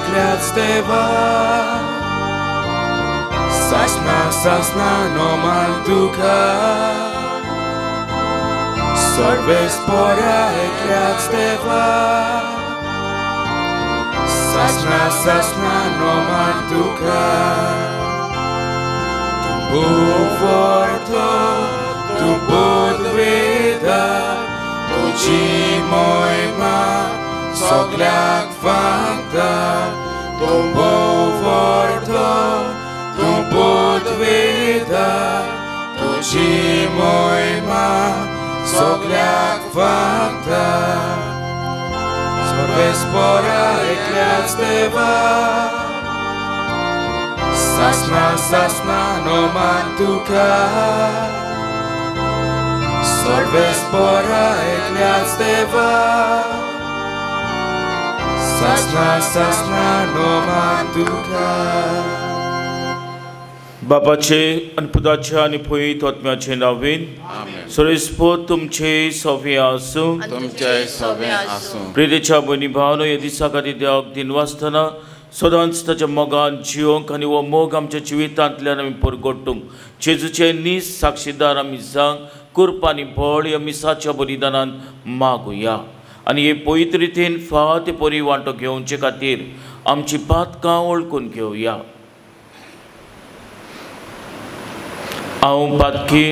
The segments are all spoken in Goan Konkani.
एकल्याच देवा सासना सासना नोमान तुका सर्वेस्पोरा एकल्याच देवा सासना सासना नोमान तुका तूं forto तूं बुदवेदा तुजी मोयमा सगळ्याक फांता तूं forto तूं बुदवेदा तुजी मोयमा सगळ्याक फांता सर्वेस्पोरा एकल्याच देवा सासना सासना नोमान तुका सर्वेस्पोरा एकल्याच देवा सासना सासना नोमान तुका. बापाचे आनी पुताचे आनी पवित्र आत्म्याचे नांवान सर्वेस्पोर तुमचे सवे आसूं. तुमचे सवे आसूं. प्रेरीच्या भयणी भावनो ह्या दिसा खातीर देवाक दिनवासतना सदांच ताच्या मोगान जिवंक आनी हो मोग आमच्या जिवितांतल्यान आमी परगटूंक जेजूचे नीज साक्षीदार आमी जावंक कृपा आनी बळ ह्या मिसाच्या बलिदानान मागुया आनी हे पवित्र रितीन फावो ते परी वांटो घेवचे खातीर आमची पातकां वळखून घेवया. हांव पातकी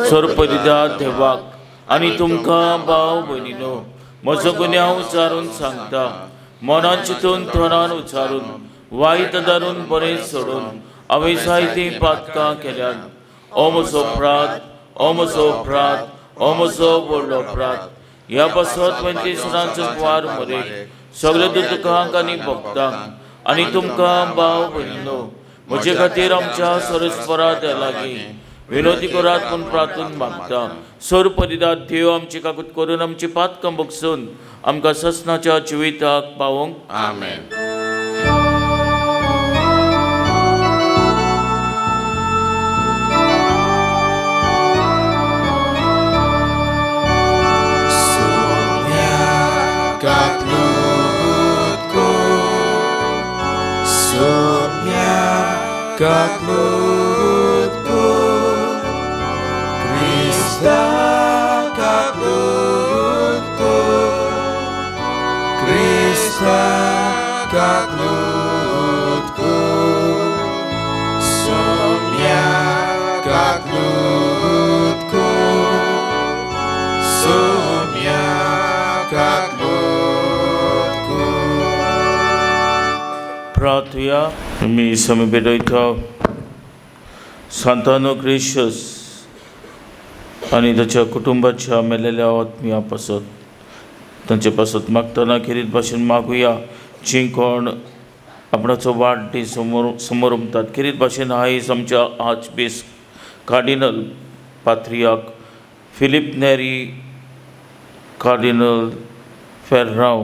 सर्वपरिदा देवाक आनी तुमकां भाव भयणीनो म्हजो गुन्यांव उचारून सांगता. मनान चिंतून थोरान उचारून वायट धरून बरें सोडून हांवें जायतीं पातकां केल्यात. ओ म्हजो अपराध, ओ म्हजो अपराध, ओ म्हजो व्हडलो अपराध. ह्या पासत पंचवीस वार मरे सगळे दुकांक आनी भक्तांक आनी तुमकां भाव भयणीनो म्हजे खातीर आमच्या सर्वेस्परा त्या लागीं विनोदी करात म्हूण प्रार्थून मागता. सर्वपरिदा देव आमची काकूत करून आमची पातकां बगसून आमकां ससनाच्या जिविताक पावोवंक. आमेन. Katlud ko, Krista katlud ko, Krista katlud ko, Sumya katlud ko, Sumya katlud ko. प्रार्थुया. मी समी भेटयता सांतानो ग्रेशियस आनी ताच्या कुटुंबाच्या मेलेल्या आत्म्या पासत तांचे पासत मागतना खेरीत भाशेन मागुया. जी कोण आपणाचो वाडदीस समोर उमतात खेरीत भाशेन आयज आमच्या archbishop cardinal patriarch Filipe Neri cardinal Ferrao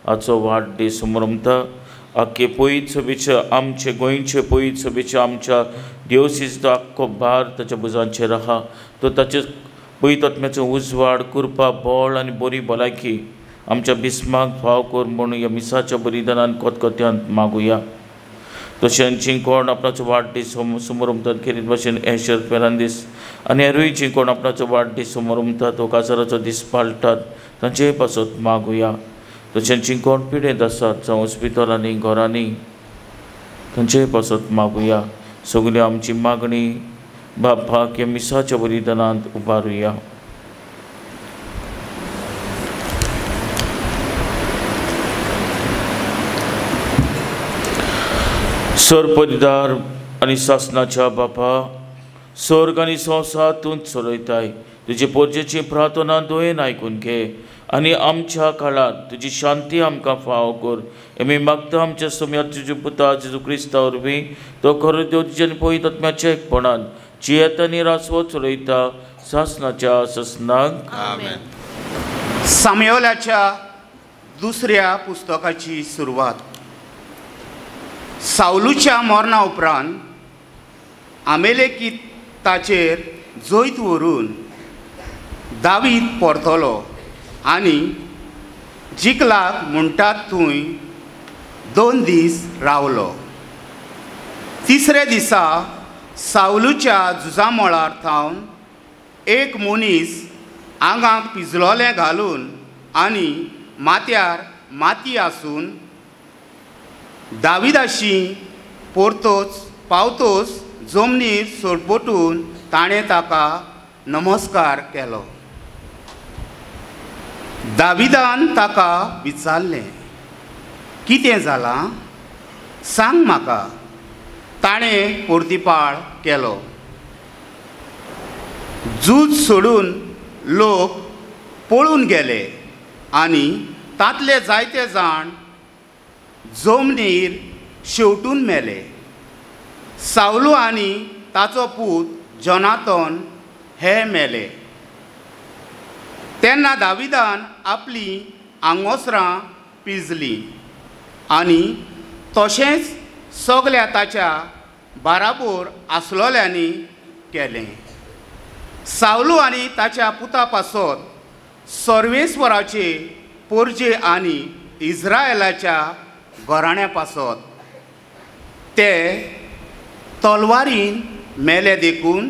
हाचो वाडदीस समोर उमता. आख्खे पयत सभेच्या आमचे गोंयचे पयत सभेच्या आमच्या देवसीचो आख्खो भार ताच्या भुजांचेर आहा. तो ताचे पयत आत्म्याचो उजवाड कृपा बळ आनी बरी भलायकी आमच्या बिस्माक फाव कर म्हूण ह्या मिसाच्या बलिदानान कोतकोत्यांत मागुया. तशेंच जी कोण आपणाचो वाडदीस समोर उमतात खेरीत भाशेन एशर फेर्नांदीस आनी हेरूय जी कोण आपणाचो वाडदीस समोर उमतात वो काजाराचो दीस पाळटात तांचेय पासत मागुया. तशेंच जी कोण पिडेंत आसात जावं हॉस्पिटलांनी घरांनी तांचेय पासत मागुया. सगळी आमची मागणी बापाक ह्या मिसाच्या बलिदानांत उबारुया. सर्वपरिदार आनी सासनाच्या बापा स्वर्ग आनी संवसार तूं चलयताय. तुजे पोरजेची प्रार्थना दोयेन आयकून घे आनी आमच्या काळांत तुजी शांती आमकां फावो कर. आमी मागता आमच्या सोम्या तुज्या पुता जेजू क्रिस्ता वरवीं तो खरो देव तुज्या पवित्र आत्म्याच्या एकपणान जियेता आनी रासवो चलयता सासनाच्या ससनाक. आमेन. सामुएलाच्या दुसऱ्या पुस्तकाची सुरवात. सावलूच्या मरणा उपरांत आमेलेकीताचेर जैत व्हरून दावीद परतलो आनी जिकलाक म्हणटात थंय 2 दीस रावलो. तिसऱ्या दिसा सावलूच्या झुजामळार थावन एक मनीस आंगाक पिजलोलें घालून आनी माथ्यार माती आसून दाविदाशी पोरतोच पावतोच जमनीर सोडपोटून ताणें ताका नमस्कार केलो. दाविदान ताका विचारलें, कितें जालां सांग म्हाका. ताणें पोर्तिपाळ केलो. झूज सोडून लोक पळून गेले आनी तांतले जायते जाण जमनीर शेवटून मेले. सावलू आनी ताचो पूत जोनाथन हे मेले. तेन्ना दाविदान आपली आंगोसरां पिजलीं आनी तशेंच सगल्या ताच्या बाराबोर आसलोल्यांनी केलें. सावलू आनी ताच्या पुता पासत सर्वेस्वराचे पोरजे आनी इस्रायलाच्या घराण्या पासत ते तलवारीन मेले देखून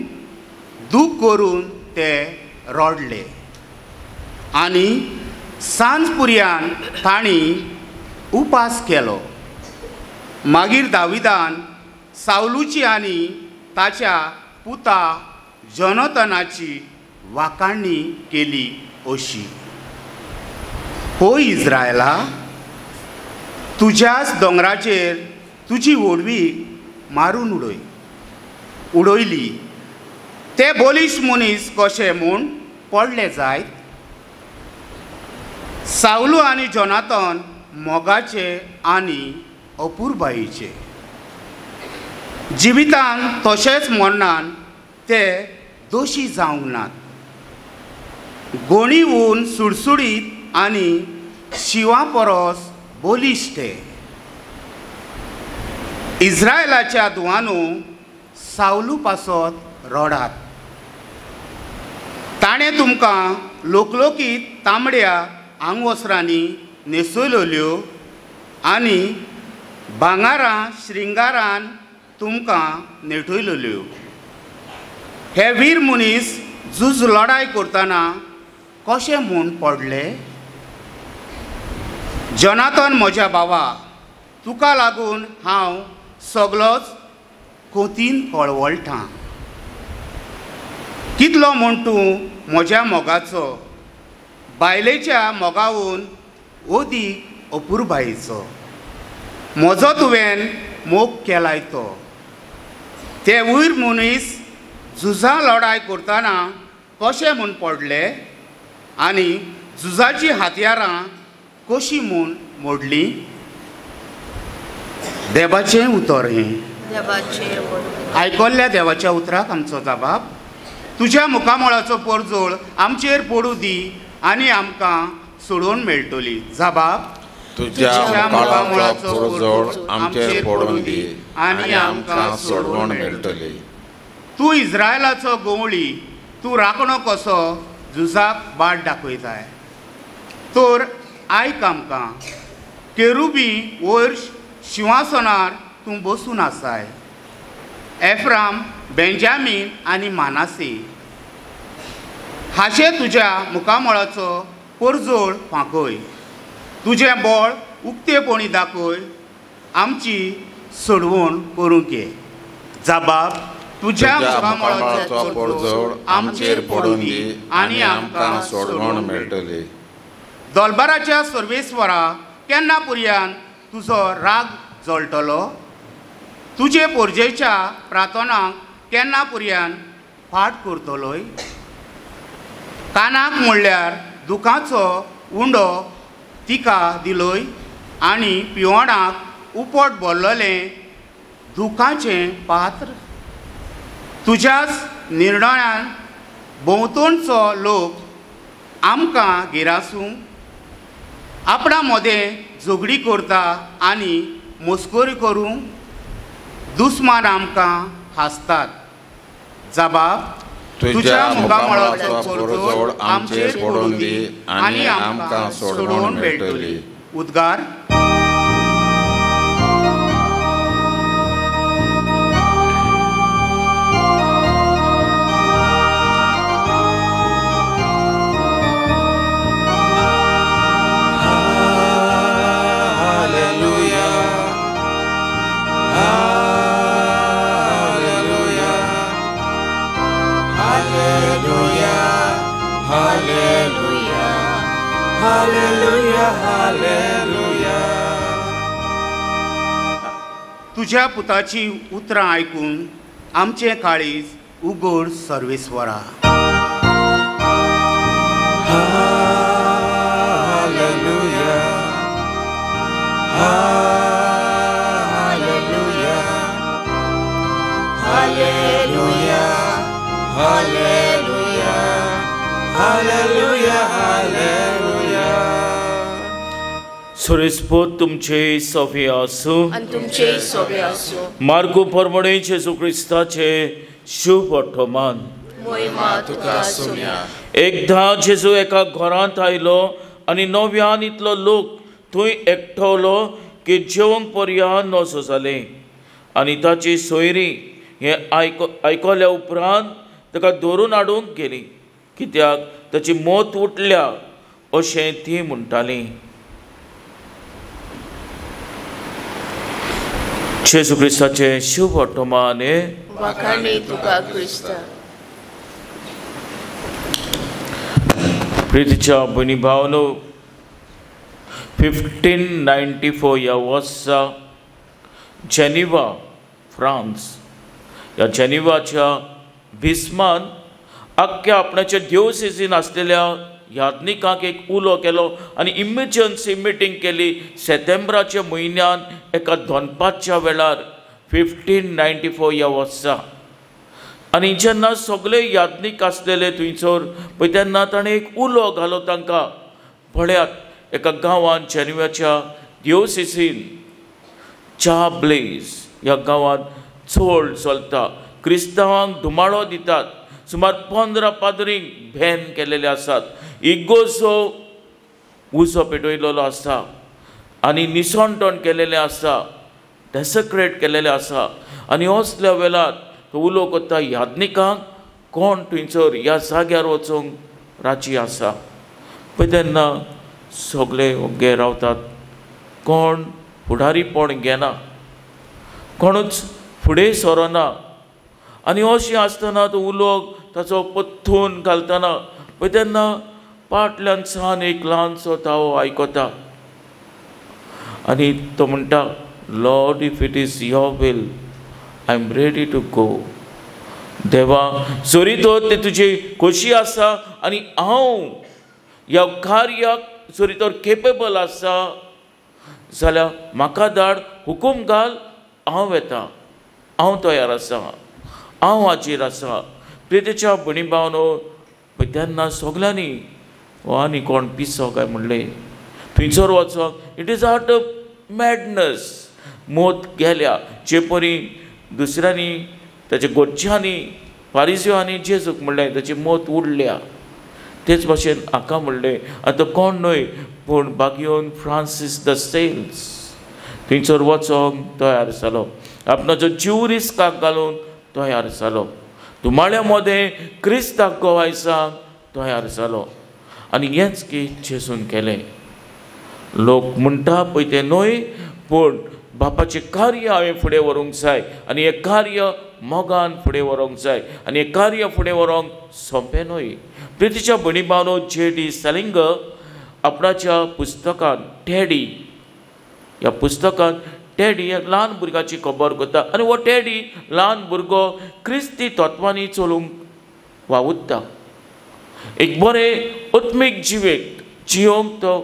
दूख करून ते रडले आनी सांज पुरयान तांणी उपास केलो. मागीर दाविदान सावलूची आनी ताच्या पुता जोनाथनाची वाखाणणी केली अशी: हो इस्रायला, तुज्याच दोंगराचेर तुजी व्हडवीक मारून उडयली. ते बलिश्ट मनीस कशे म्हूण पडले जायत. सावलू आनी जोनाथन मोगाचे आनी अपुरबायेचे जिवितान तशेंच मरणान ते दोशी जावंक नात. गोणीवून सुडसुडीत आनी शिंवा परस बलिश्ट ते. इस्रायलाच्या धुवानू सावलू पासत रडात. ताणें तुमकां लोकलोकीत तांबड्या आंगवस्त्रांनी न्हेसयल्यो आनी भांगारां श्रिंगारान तुमकां नेटयल्यो. हे वीर मनीस झूज लडाय करतना कशें म्हूण पडले? जोनाथन म्हज्या भावा, तुका लागून हांव सगलोच कोतीन कळवळटां. कितलो म्हूण तूं म्हज्या मोगाचो, बायलेच्या मोगावून अदीक अपुरबायेचो. म्हजो तुवें मोग केलाय तो. ते वयर मनीस झुजां लडाय करतना कशें म्हूण पडले आनी झुजाचीं हत्यारां कशीं म्हूण मोडलीं. देवाचें उतर हें. आयकल्ल्या देवाच्या उतराक आमचो जबाब. तुज्या मुखामळाचो परजोळ आमचेर पडूं दी आनी आमकां सोडोवन मेळटली. जबाब: तुज्या मुखामळाचो परजोळ आमचेर पडूं दी आनी आमकां सोडवण मेळटली. तूं इस्रायलाचो गवळी, तूं राखणो कसो झुजाक वाट दाखयताय. तर आयक आमकां. केरुबी वयर शिंवासनार तूं बसून आसाय. एफ्राम, बेंजामीन आनी मानासे हाचे तुज्या मुखामळाचो परजोळ फांकय. तुजें बळ उक्तेपणी दाखय. आमची सोडवण करूंक ये. जबाब: तुज्या मुखामळाचो परजोळ आमचेर पडूं दी आनी आमकां सोडवण मेळटली. दोलबाराच्या सर्वेस्वरा, केन्ना पुरयान तुजो राग जळटलो? तुजे पोरजेच्या प्रार्थनाक केन्ना पुरयान फाट करतलोय? कानाक म्हणल्यार दुखाचो उंडो तिका दिलोय आनी पिवणाक उपट भरलेलें दुखाचें पात्र. तुज्याच निर्णयान भोंवतणचो लोक आमकां गिरासूंक आपणा मदें झगडी करता आनी मस्करी करूंक दुस्मान आमकां हांसतात. जबाब: तुज्या मुखामळाचो परजोळ आमचेर पडूं दी आनी आमकां सोडवण मेळटली. उद्गार. तुज्या पुताची उतरां आयकून आमचें काळीज उगड सर्वेस्वरा. Hallelujah, hallelujah, hallelujah, hallelujah, hallelujah, hallelujah. सुरेस्पोत तुमचे सोबे आसूं आनी तुमचे सोबे आसूं. मार्गो प्रमाणे जेजू क्रिस्ताचे शुभ वर्तमान. मोहिमा तुका सुम्या. एकदां जेजू एका घरांत आयलो आनी नव्यान इतलो लोक थंय एकठवलो की जेवंक पर्यान नजो जालें. आनी ताची सोयरी हें आयकल्या उपरांत ताका धरून हाडूंक गेली, कित्याक ताची मत उठल्या अशें ती म्हणटाली. जेजू क्रिस्ताचें शुभ वर्तमान. वाखाणी तुका क्रिस्ता. प्रितीच्या भयणी भावनो, 1594 ह्या वर्सा जेनिवा, फ्रांस ह्या जेनिवाच्या भिस्मान आख्ख्या आपणाच्या देवसेजीन आसलेल्या याज्ञिकांक एक उलो केलो आनी इमर्जन्सी मिटींग केली सेतेंब्राच्या म्हयन्यान एका दोनपारच्या वेळार 1594 ह्या वर्सा. आनी जेन्ना सगळे याज्ञीक आसलेले थंयसर पळय तेन्ना ताणें एक उलो घालो तांकां, पळयात एका गांवांत जेनिवाच्या दियोसिसीन चा ब्लेज ह्या गांवांत चोड चलता, क्रिस्तांवांक धुमाळो दितात, सुमार 15 पाद्रींक बॅन केलेले आसात, इगोजो उजो पेटयलेलो आसा आनी निसणटण केलेलें आसा, डेसेक्रेट केलेलें आसा. आनी असल्या वेळार तो उलो करता याज्ञिकांक कोण थंयसर ह्या जाग्यार वचूंक राजी आसा. पळय तेन्ना सगळे ओग्गे रावतात, कोण फुडारीपण घेना, कोणूच फुडें सरना. आनी अशें आसतना तो उलो ताचो पत्थून घालतना पळय तेन्ना पाटल्यान सान एक ल्हानसो तावो आयकता आनी तो म्हणटा, Lord, if it is your will, I am ready to go. देवा, जरी तर ते तुजी खोशी आसा आनी हांव ह्या कार्याक जरी तर केपेबल आसा जाल्यार म्हाका धाड, हुकूम घाल, हांव येता, हांव तयार आसा, हांव हाजीर आसा. प्रितीच्या भयणी भावनो, तेन्ना सगल्यांनी आनी कोण पिसो काय म्हणलें, थंयसर वचोंक it is art of madness. मोत गेल्या जे परी दुसऱ्यांनी ताच्या गोडच्यांनी पारिज्यांनी जेजूक म्हणलें ताची मोत उडल्या, तेच भाशेन हाका म्हणलें. आतां कोण न्हय पूण बागियोन फ्रांसीस the sales थंयसर वचोंक तयार जालो, आपणाचो जीव रिस्काक घालून तयार जालो, धुमाळ्या मदें क्रिस्ताक गोवायसांक तयार जालो. आनी हेंच की जेजून केलें. लोक म्हणटा पळय तें न्हय, पूण बापाचें कार्य हांवें फुडें व्हरूंक जाय आनी हें कार्य मोगान फुडें व्हरूंक जाय आनी हें कार्य फुडें व्हरूंक सोंपें न्हय. प्रितीच्या भयणी भावनो, जे डी सलिंग आपणाच्या पुस्तकांत टॅडी ह्या पुस्तकांत टॅडी ह्या ल्हान भुरग्याची खबर करता आनी हो टॅडी ल्हान भुरगो क्रिस्ती तत्वांनी चलूंक वावुरता, एक बरें आत्मीक जिवीत जियोंक तो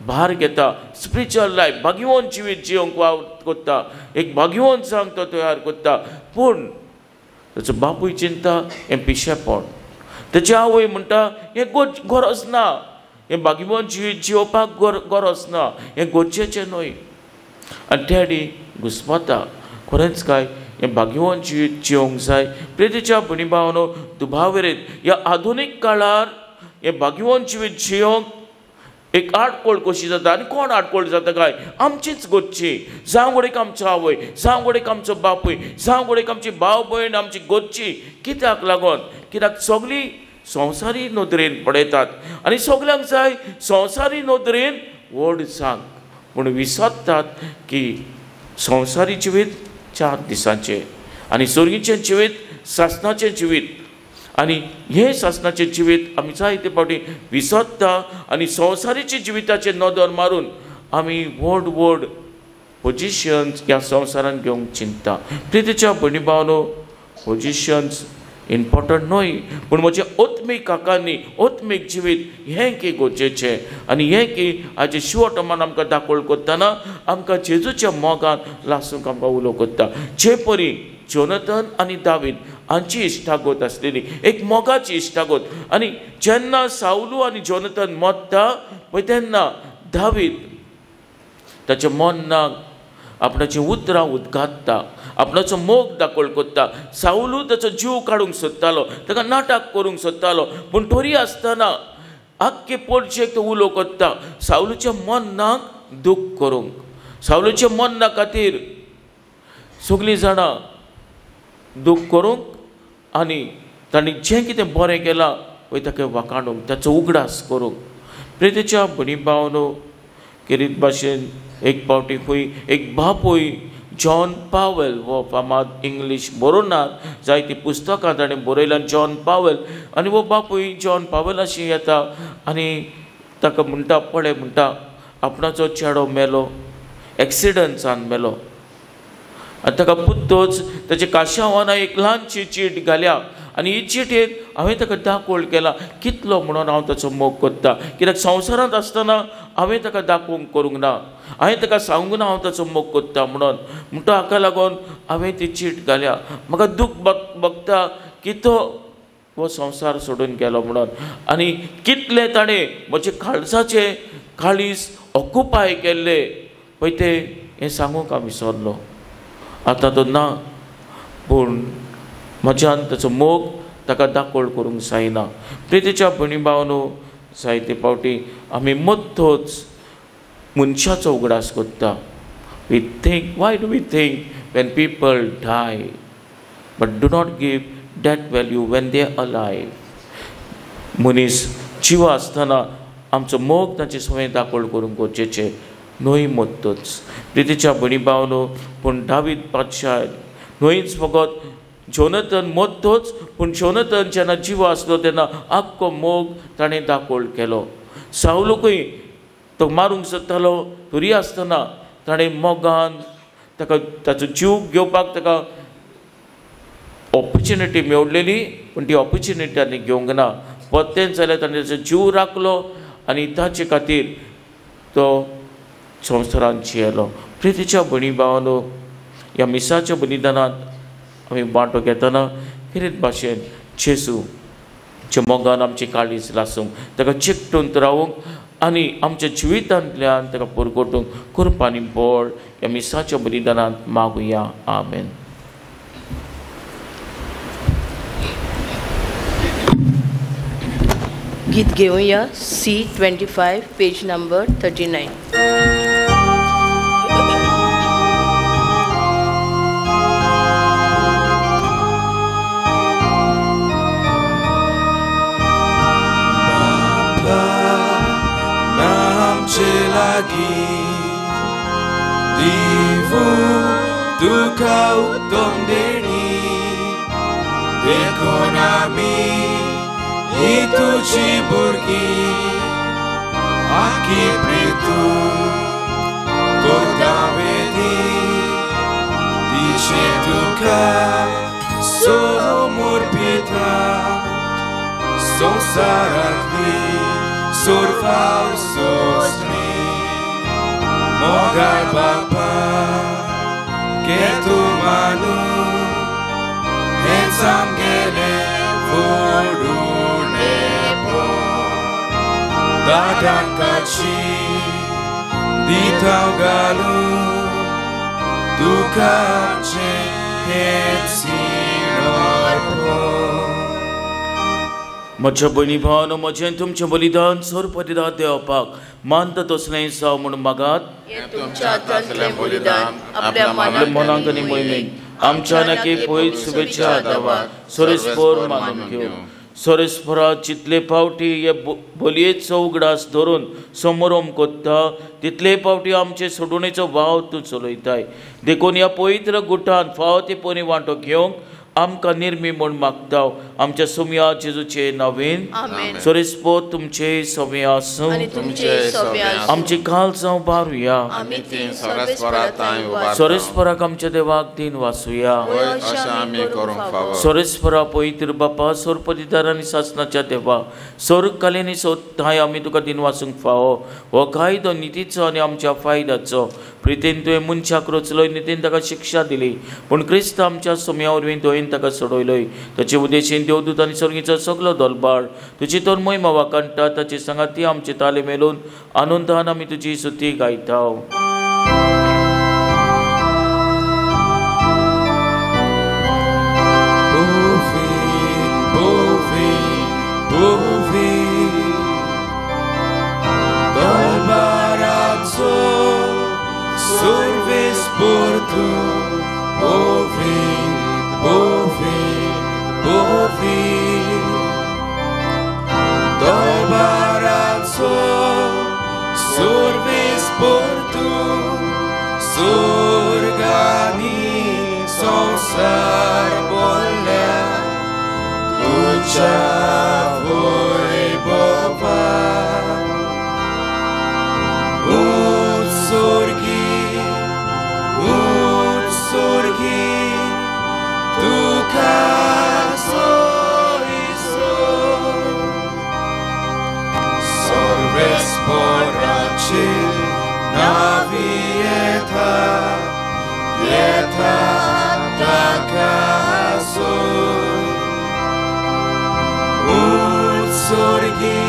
भार घेता, स्पिरिच्युअल लायफ भाग्यवंत जिवीत जियोंक वावर करता, एक भाग्यवंत जावंक तो तयार करता. पूण ताचो बापूय चिंता हें पिशेपण, ताची आवय म्हणटा हें गरज ना, हें भाग्यवंत जिवीत जियोवपाक गरज ना, हें गरजेचें न्हय. आनी डॅडी घुस्पता, खरेंच काय हें भाग्यवंत जिवीत जियोंक जाय. प्रितीच्या भयणी भावनो, दुबावेरेत ह्या आधुनीक काळार हें भाग्यवंत जिवीत जियोंक एक आडकोळ कशी जाता. आनी कोण आडकोळ जाता काय? आमचीच गोदची, जावं घडयेक आमचो आवय, जावं घडयेक आमचो बापूय, जावं घडयेक आमची भाव भयण, आमची गोदची. कित्याक लागून? कित्याक सगळीं संवसारी नदरेन पळयतात आनी सगल्यांक जाय संवसारी नदरेन व्हड जावंक, पूण विसरतात की संवसारी जिवीत 4 दिसांचें आनी सोर्गीचें जिवीत सासणाचें जिवीत. आनी हें सासणाचें जिवीत आमी जायते फावटी विसरता आनी संवसारीच्या जिविताचेर नदर मारून आमी व्हड व्हड पोजिशन्स ह्या संवसारान घेवंक चिंता. प्रितीच्या भयणी भावांनो, पोजिशन्स इम्पॉर्टंट न्हय, पूण म्हज्या आत्मीक काकांनी आत्मीक जिवीत हें की गरजेचें. आनी हें की आयचे शिवटमान आमकां दाखोवल करतना आमकां जेजूच्या मोगान लासूंक आमकां उलो करता. जे परी जोनथन आनी दावीद हांची इश्टागत आसलेली, एक मोगाची इश्टागत. आनी जेन्ना सावलू आनी जोनथन मरता पळय तेन्ना दावीद ताच्या मनाक आपणाचीं उतरां उदगाता, आपणाचो मोग दाखोवल करता. सावलू ताचो जीव काडूंक सोदतालो, ताका नाटक करूंक सोदतालो, पूण तरी आसतना आख्खे पोडशेक तो उलो करता सावलूच्या मनाक दूख करूंक. सावलूच्या मना खातीर सगळीं जाणां दूख करूंक आनी तांणी जें कितें बरें केलां पळय ताका वाखाणूंक, ताचो उगडास करूंक. प्रेतीच्या भयणी भावांनो, केरीत भाशेन एक पावटी खंय एक बापूय जॉन पावेल हो फामाद इंग्लीश बरोवनार, जायतीं पुस्तकां ताणें बरयल्यां जॉन पावेल. आनी हो बापूय जॉन पावेल अशी येता आनी ताका म्हणटा, पळय म्हणटा आपणाचो चेडो मेलो, एक्सिडंट्सान मेलो. आनी ताका पुत्तोच ताच्या काशावाना एक ल्हानशी चीट घाल्या आनी ही चिटयेन हांवें ताका दाखोवल केला कितलो म्हणून हांव ताचो मोग करता. कित्याक संवसारांत आसतना हांवें ताका दाखोवंक करूंक ना, हांवें ताका सांगूंक ना हांव ताचो मोग करता म्हणून. म्हणटा हाका लागून हांवें ती चीट घाल्या. म्हाका दूख बगता की तो हो संवसार सोडून गेलो म्हणून. आनी कितले ताणें म्हजे काळजाचें काळीज ऑक्युपाय केल्लें पळय तें हें सांगूंक हांव विसरलो. आतां तो ना, पूण म्हज्यान ताचो मोग ताका दाखोवल करूंक जायना. प्रितीच्या भयणी भावांनो, जायते फावटी आमी मत्तोच मनशाचो उगडास करता. We think, why do we think when people die but do not give that value when they alive. मनीस जिवा आसतना आमचो मोग तांचे सवंय दाखोवल करूंक गरजेचें न्हय मत्तोच. प्रितीच्या भयणी भावांनो, पूण दावीद पातशाह न्हयच फकत जोनथन मत्तोच, पूण जोनथन जेन्ना जिवा आसलो तेन्ना आख्खो मोग ताणें दाखोवल केलो. सावलूकय तो मारूंक सोदतालो, तरी आसतना ताणें मोगान ताका ताचो जीव घेवपाक ताका ऑपर्च्युनिटी मेवलेली, पूण ती ऑपर्च्युनिटी ताणें घेवंक ना. परतेंच जाल्यार ताणें ताचो जीव राखलो आनी ताचे खातीर तो संवसारांत जियेलो. प्रितीच्या भयणी भावांनो, ह्या मिसाच्या बलिदानांत आमी वांटो घेतना खेरीत भाशेन जेजूच्या मोगान आमची काळीज लासूंक, ताका चिकटून रावूंक आनी आमच्या जिवितांतल्यान ताका पुरगोटूंक कृपा आनी बळ ह्या मिसाच्या बलिदानांत मागुया. आमेन. गीत घेवया C25 page number 39. तुका उत्तम देणी देखून आमी ही तुजी भुरगीं आखी प्रीतू करता वेदी तिचे तुका समर्पिता संवसारांतली सुरफाव सोंसणी मोगाळ बापा के तूं मानू हेंच आमगेलें व्हडुणेपण दादांकाची दिता घालून तुका आमचें हेंच अर्पण. म्हज्या भयणी भावांनो, म्हजें तुमचें बलिदान सरपरिदा देवपाक मानता तसलें जावं म्हूण मागात. आपल्या मनाक आनी मोहिमेक आमच्या नाकी पयत शुभेच्छा दावात सोरेस्पोर मानून घेवं. सोरेस्पोरा जितले फावटी हे बलयेचो उगडास धरून समोरोम कोत्ता तितले फावटी आमचे सोडवणेचो वाव तूं चलयताय. देखून ह्या पवित्र गुटान फावो ते परी वांटो घेवंक आमकां निर्मी म्हूण मागता आमच्या सुमया जेजूचे नवीन. सोरेस्पो तुमचे सवे आसूं, आमची काल जावं बारुया. सोरेस्पराक आमच्या देवाक दिन वाचुया. सोरेस्परा पवित्र बापा सोरपतिदार आनी सासनाच्या देवा सोर कालेनी सोदताय आमी तुका दिन वाचूंक फावो. हो कायदो नितीचो आनी आमच्या फायद्याचो. प्रितीन तुवें मनशाक रचलोय, नितीन ताका शिक्षा दिली, पूण क्रिस्त आमच्या सोम्या वरवीं दोयेन ताका सोडयलोय. ताचे उदेशीन देवदूत आनी सर्गीचो सगलो दोलबाळ तुजी तर मोहिमा वाखाणटा. ताची सांगाती आमचे ताले मेलून आनंदान आमी तुजी सुती गायता. Porto, ouvir, ouvir, ouvir. Dolbarazzo, sorves porto, sorgani, sonsar bolla, tucha voi bova. Un sorghi, sorghi, tu sorves poraci navieta, yeta takaso. Un sorghi,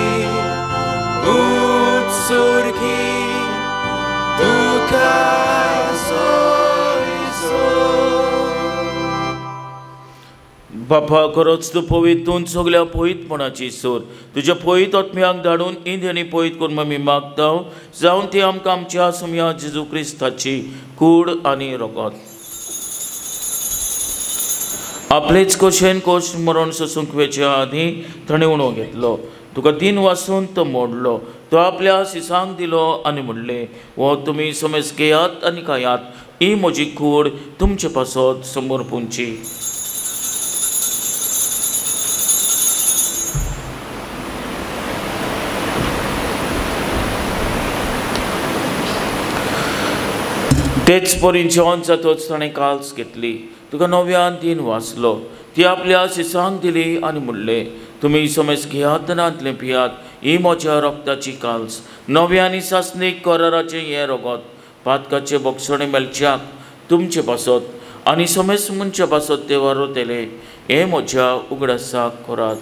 tu caso. बापा खरोच तूं पवित्र सगल्या पवित्रपणाची सोर तुज्या पवित्र आत्म्याक धाडून इंद आनी पवित्र करून आमी मागता जावन ती आमकां आमच्या सुमया जेजू क्रिस्ताची कूड आनी रगत आपलेच कशेन कोश मरण सोसूंक वेच्या आदीं ताणें उणो घेतलो. तुका दिन वासून तो मोडलो, तो आपल्या सिसांक दिलो आनी म्हणलें, हो तुमी समेज घेयात आनी खायात, ही म्हजी कूड तुमचे पासत समर्पूंची. तेच परीन जेवण जातच ताणें काल्स घेतली, तुका नव्यान दिन वाचलो, ती आपल्या सिसांक दिली आनी म्हणलें, तुमी समेज घेयात आनी पियात, ही म्हज्या रक्ताची काल्स, नव्या आनी सासणीक कराराचें हें रगत पातकाचें बक्षणें मेळच्याक तुमचे पासत आनी समेज मनच्या पासत ते वारोतले, हें म्हज्या उगडासाक करात.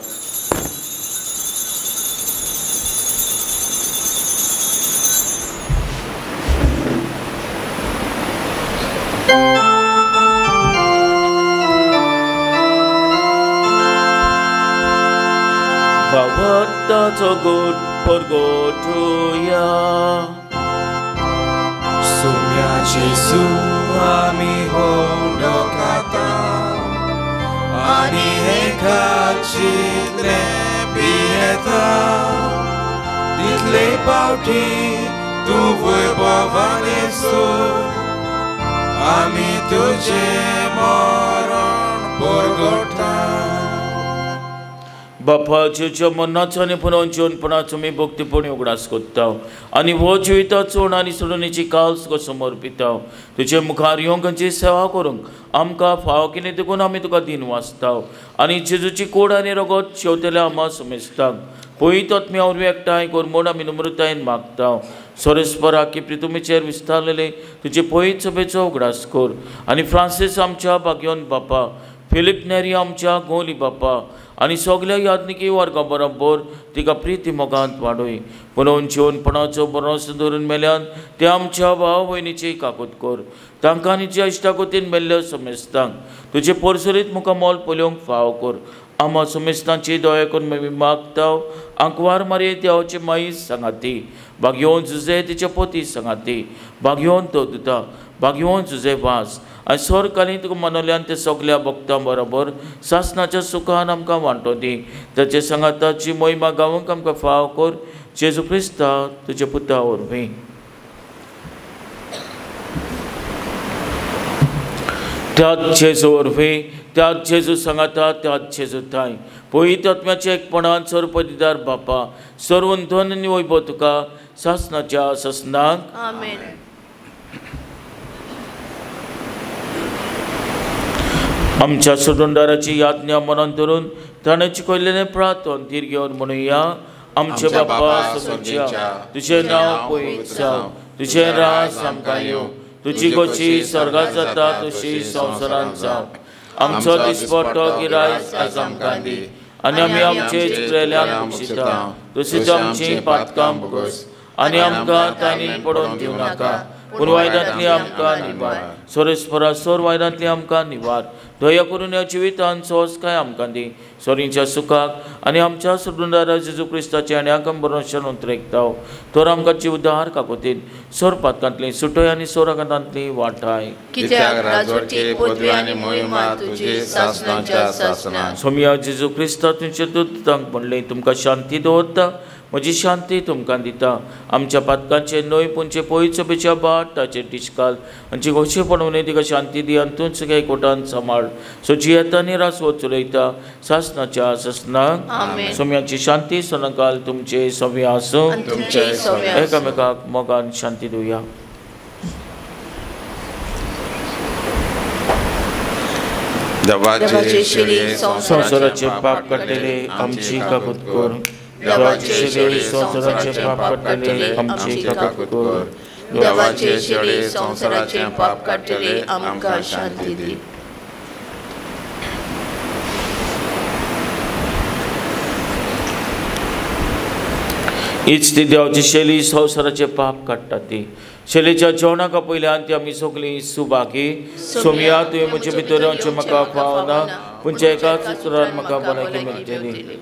भावार्थाचो गोट परगोटुया. सुम्या जेजू आमी होंडो खाता आनी एकाचितले पियेता, तितले पावटी तूं वैभवाने सोड आमी तुजें मरण परगोटा. बापा जेच्या मरणाचो आनी पुनर्जीवनपणाचो आमी भक्तीपणी उगडास कोत्ता आनी हो जिविताचो आनी सोडणेची काल्स तुका समर्पिता. तुजे मुखार येवंक आनी सेवा करूंक आमकां फावो केली देखून आमी तुका दिन वाचता आनी जेजूची कोड आनी रगत शेवतेल्या आमा समेजतांक पवित्र आत्म्या वरवीं एकठांय कर म्हूण आमी नम्रतायेन मागता. सोरेस्परा की प्रितुमीचेर विस्तारलेले तुजे पवित्र सभेचो उगडास कर आनी फ्रांसीस आमच्या भाग्योन बापा, फिलीप नेरी आमच्या गोली बापा आनी सगल्या याज्ञिकी वर्गा बरोबर तिका प्रिती मोगांत वाडय. पुनोवन जिवनपणाचो बरोस धरून मेल्यान ते आमच्या भाव भयणीची काकूत कर, तांकां आनी ज्या इश्टागतीन मेल्ल्या समेस्तांक तुजे परसरीत मुखामोल पळोवंक फावो कर. आमा समेस्तांची दया करून आमी मागता. आंकवार मारये देवाचे माई सांगाती, भाग्योवन जुजे तिच्या पोती सांगाती, भाग्योवन तो दुता, भाग्योवन जुजे वास आनी सरकाली तुका मनोल्यान ते सगल्या भक्तां बरोबर सासनाच्या सुखान आमकां वांटो दी. ताचे सांगाताची मोहिमा गावंक आमकां फाव कर, जेजू क्रिस्ता तुज्या पुता वरवीं. त्याच जेजू वरवीं, त्याच जेजू सांगाता त्याच जेजू थांय पवित्र आत्म्याच्या एकपणान सर्वपदिदार बापा सर्व धन आनी वैभव तुका सासनाच्या सासनाक. आमेन. आमच्या सोडणदाराची याज्ञा मनान धरून ताणें शिकयल्लें प्रार्थन धीर घेवन म्हणुया. आमचे बापा स्वर्गाच्या, तुजें नांव पवित्र जावं, तुजें राज आमकां येवं, तुजी गोची स्वर्गांत जाता तशी संवसारांत जावं. आमचो दिसपट्टो गिरायक आज आमकां दी आनी आमी आमचे चुकलेल्यांक बक्षिता तशीच आमची पातकां भोगस आनी आमकां तांणी पडोवन दिवं नाका, पूण वायटांतली आमकां निवार. सोरेस्परा सोर वायटांतली आमकां निवार. दया करून ह्या जिवितान सोंसकाय आमकां दी, सोरींच्या सुखाक आनी आमच्या सोडूनदारा जेजू क्रिस्ताचे आनी आंकम बरोवन शरण त्रेकताव तर आमकां जिवदार काकोतीन सोर पातकांतली सुटय आनी सोराकांतांतली वाटाय. सोमिया जेजू क्रिस्ता तुमच्या दूतांक म्हणलें, तुमकां शांती दवरता, म्हजी शांती तुमकां दिता. आमच्या पातकांचे न्हय पूण पयचो पेच्या बाट ताचेर डिशकाल आनी गोशेपण न्हय तिका शांती दी आनी तूंच सगळ्या एकवटान सांबाळ. सो जियेता आनी रासवत चलयता सासनाच्या सासनाक. सोम्याची शांती सनकाल तुमचे सव्या आसूं. एकामेकाक मोगान शांती दिवया. संवसाराचे पाप काडटले आमची काकूत कर. देवाचे शिले संवसाराचे पाप काडटले आमची काकूत कर. देवाचे शिले संवसाराचे पाप काडटले आमकां शांती दी. हीच ती देवाची शैली संवसाराचे पाप काडटा ती शैलीच्या जेवणाक पयल्यान ती आमी सगळीं सुबागी. सोमिया तुवें म्हजे भितर येवचें म्हाका फावना, पूण एकाच उतरान म्हाका भलायकी मेळटली.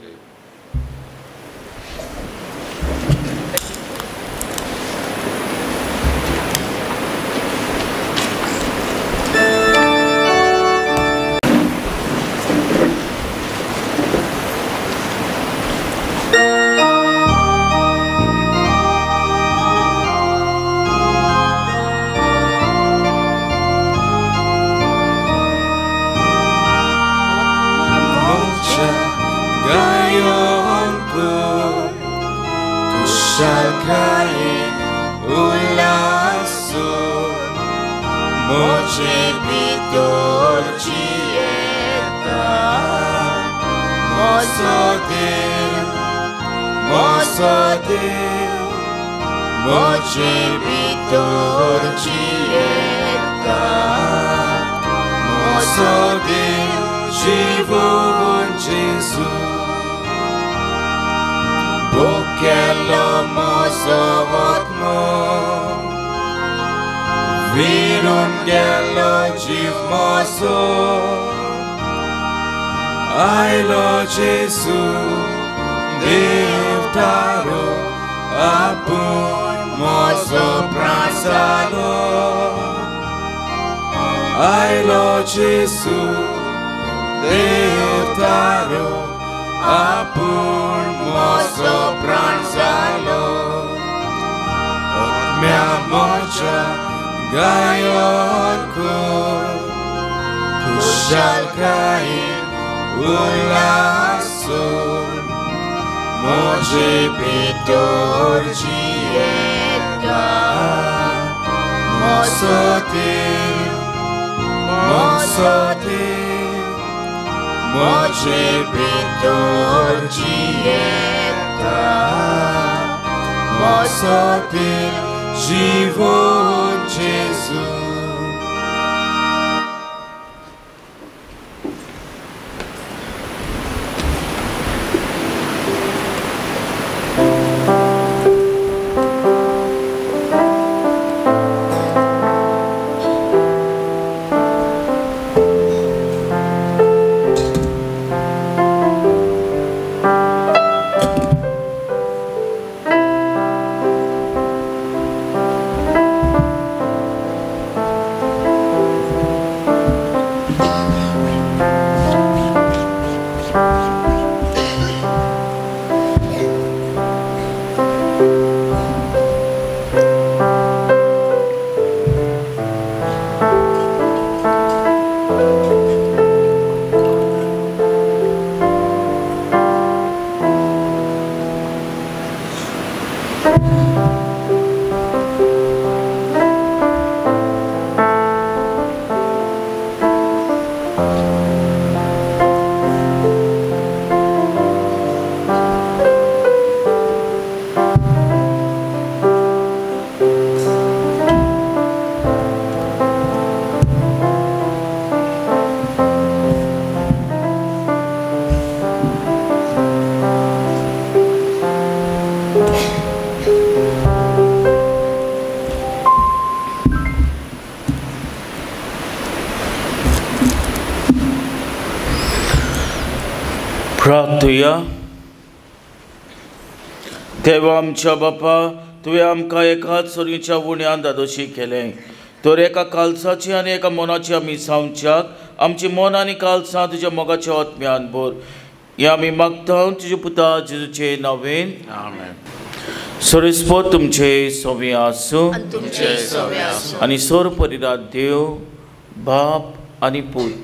प्रार्थुया. देवा आमच्या बापा, तुवें आमकां एकाच सोरीच्या उण्यान दादोशी केलें तर एका कालसाची आनी एका मनाची आमी जावच्याक आमची मन आनी कालसां तुज्या मोगाच्या आत्म्यान भर. हें आमी मागता तुज्या पुता जेजूचे नांवेन. आमेन. सोरेस्पोत तुमचे सोवे आसूं आनी सोर परिरात देव बाप आनी पूत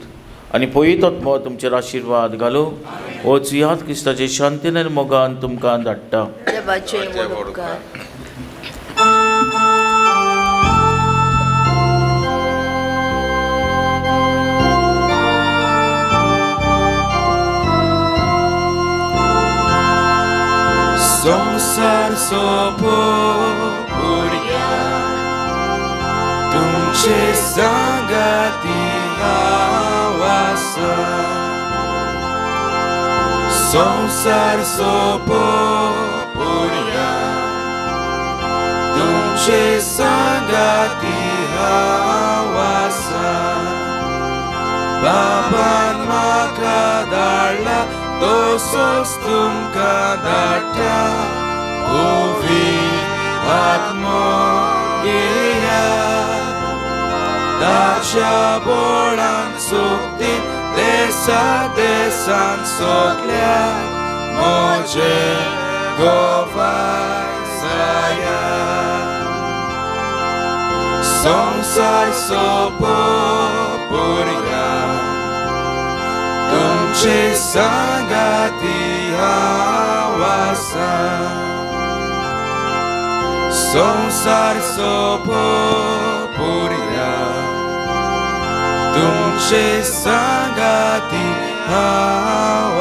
आनी पवित्र आत्मो तुमचेर आशिर्वाद घालूं. वचयात क्रिस्ताचे शांतीन आनी मोगान तुमकां धाडटा. संसार सोपोया तुमचे सांगाती हांव आसा. संसार सोपोया तुमचे सांगाती हांव आसा. बाबान म्हाका धाडला तसोच तुमकां धाडटा. पवित्र आत्मो घेया ताच्या बोळान सोगतीन देसा देसान सोगल्या म्हजे गोवाय जाया. संसार सोपोया तुमचे सांगाती हांव आसा. संसार सोपोया तुमचे सांगाती हांव